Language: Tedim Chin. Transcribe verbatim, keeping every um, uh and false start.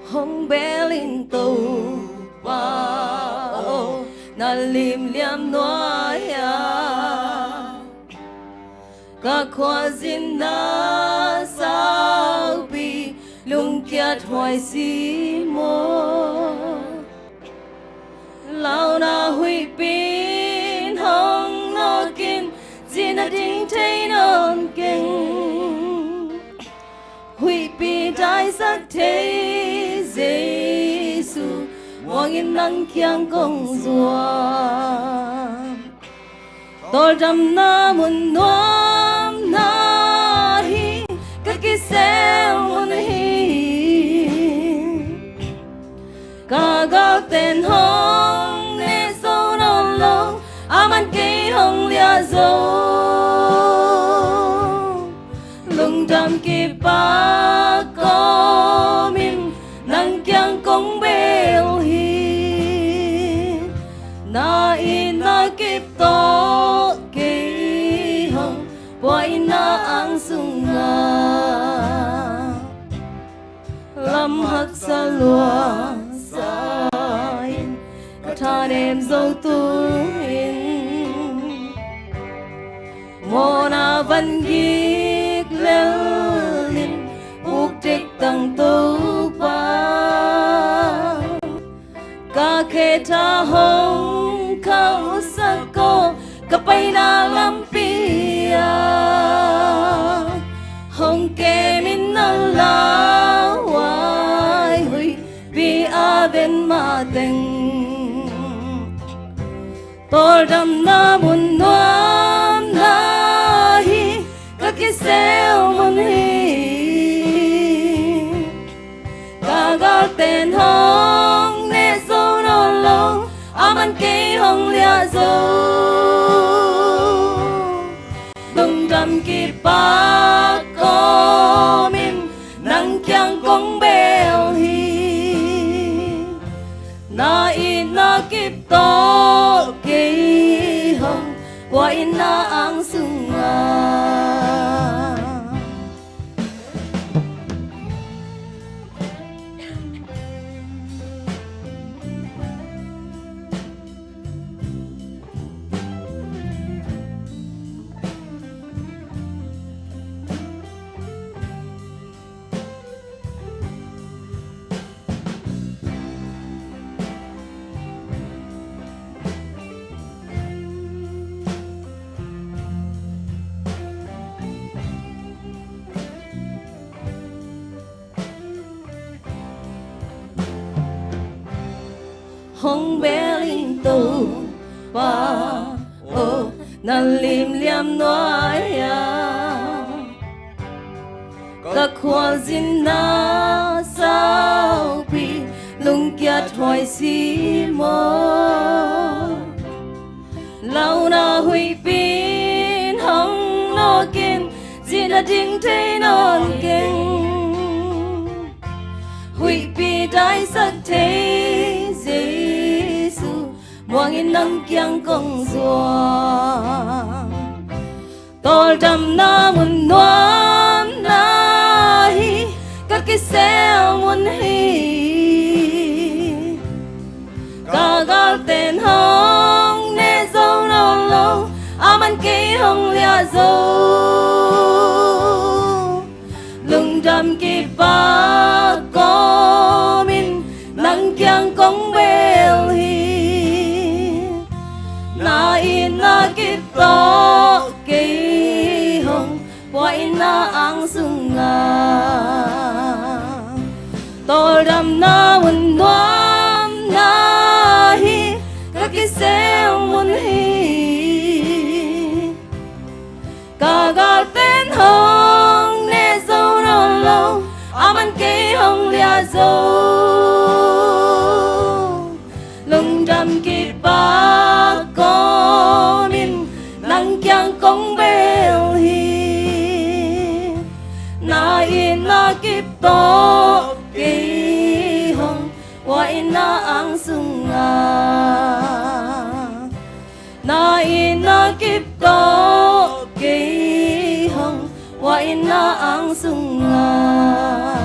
Hong bel in Topa aw, na limliam nuai-a, ka khualzinna saupi lungkiat huai si maw. Launa huihpi in hong nawkin, zinat ding thei nawn keng. Huihpi daisak thei Jesu, muangin nang kiang kong zuan. Tawldamna mun nuamna hi, ka kisel mun hi. Ka galten hong neh zo nawn lo, aman kei hong liah zo. Lungdam kipak kawmin nang kiang kong bel hi. Na itna kip tawh kei hong pua in, na ang sungah lam haksa luangsa in ka thanem zo tu-in, mawhna van gik lel in uk dek tang Topa. Ka khe tha hong khauhsak aw, ka paina lampi ah hong kem in, na lauhuai huihpi a ven mateng. Tawldamna mun nuamna hi, ka kisel mun hi. Ka galten hong neh zo nawn lo, aman kei hong liah zo. Lungdam kipak kawmin nang kiang kong bel hi. Na itna kip tawh kei hong pua in, na ang sungah. Hong bel in Topa aw, na limliam nuai-a, ka khualzinna saupi lungkiat huai si maw. Launa huihpi in hong nawkin, zinat ding thei nawn keng. Huihpi daisak thei Jesu, muangin nang kiang kong zuan. Tawldamna mun nuamna hi, ka kisel mun hi. Ka galten hong neh zo nawn lo, aman kei hong liah zo. Lungdam kipak kawmin nang kiang kong bel hi. Na itna kip tawh kei hong pua in, na ang sungah. Tawldamna mun nuamna hi, ka kisel mun hi. Ka galten hong neh zo nawn lo, aman kei hong liah zo. Lungdam kipak kawmin nang kiang kong bel hi. Na itna kip tawh kei hong pua in, na ang sungah. Na itna kip tawh kei hong pua in, na ang sungah.